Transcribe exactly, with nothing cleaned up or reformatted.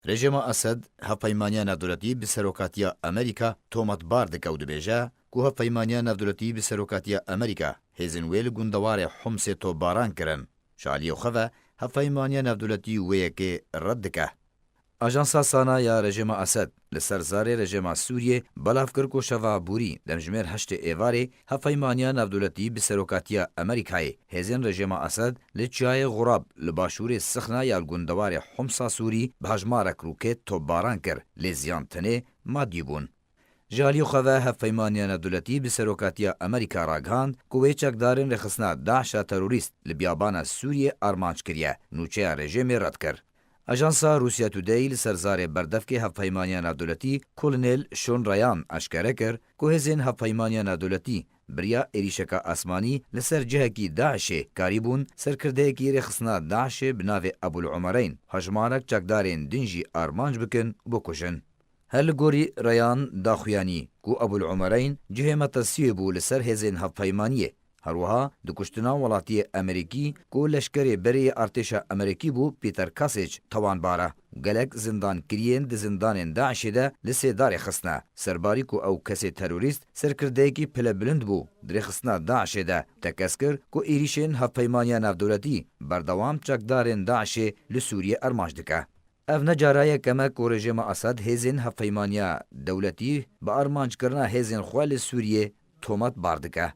Rejîma Esed hevpeymaniya navdewletî bi serokatiya Amerîka tometbar dike û dibêje ku hevpeymaniya navdewletî bi serokatiya Amerîka hêzên wê li gundewarê Humsê topbaran kirin. Ji aliyê xwe ve hevpeymaniya navdewletî wê yekê red dike. Ajansa Sana ya rejîma Esed li ser zarê rejîma Sûriyê belav kir ku şeva borî demjimêr heştê êvarê hevpeymaniya navdewletî bi serokatiya Amerîkayê hêzên rejîma Esed li çiyayê Xurab li başûrê Sixna ya li gundewarê Humsa Sûrî bi hejmarek rûket topbaran kir, lê ziyan tenê madî bûn. Ji aliyê xwe ve hevpeymaniya navdewletî bi serokatiya Amerîka ragihand ku wê çekdarên rêxistina DAIŞ a terorîst li biyabana Sûriyê armanc kiriye, nûçeya rejîmê red kir. Ajansa Russia Today li ser zarê berdevkê hevpeymaniya navdewletî Kolonel Şon Rayan eşkere kir ku hêzên hevpeymaniya navdewletî bi riya êrîşeka asmanî li ser cihekî DAIŞê karîbûn serkirdeyekî rêxistina DAIŞê bi navê Ebul Umereyn, hejmarek çekdarên din jî armanc bikin û bikujin. Her li gorî Rayan daxuyanî ku Ebul Umereyn cihê metirsiyê bû li ser hêzên hevpeymaniyê. Her wiha di kuştina welatiyê Amerîkî ku leşkerê berê yê artêşa Amerîkî bû, Peter Kasich, tawanbar e. Gelek zindankiriyên di zindanên DAIŞê de li sêdarê xistine. Serbarî ku ew kesê terorîst serkirdeyekî pilebilind bû di rêxistina DAIŞê de, tekez kir ku êrîşên hevpeymaniya navdewletî berdewam çekdarên DAIŞê li Sûriyê armanc dike. Ev ne cara yekem e ku rejîma Esad hêzên hevpeymaniya dewletî bi armanckirina hêzên xwe li Sûriyê tometbar dike.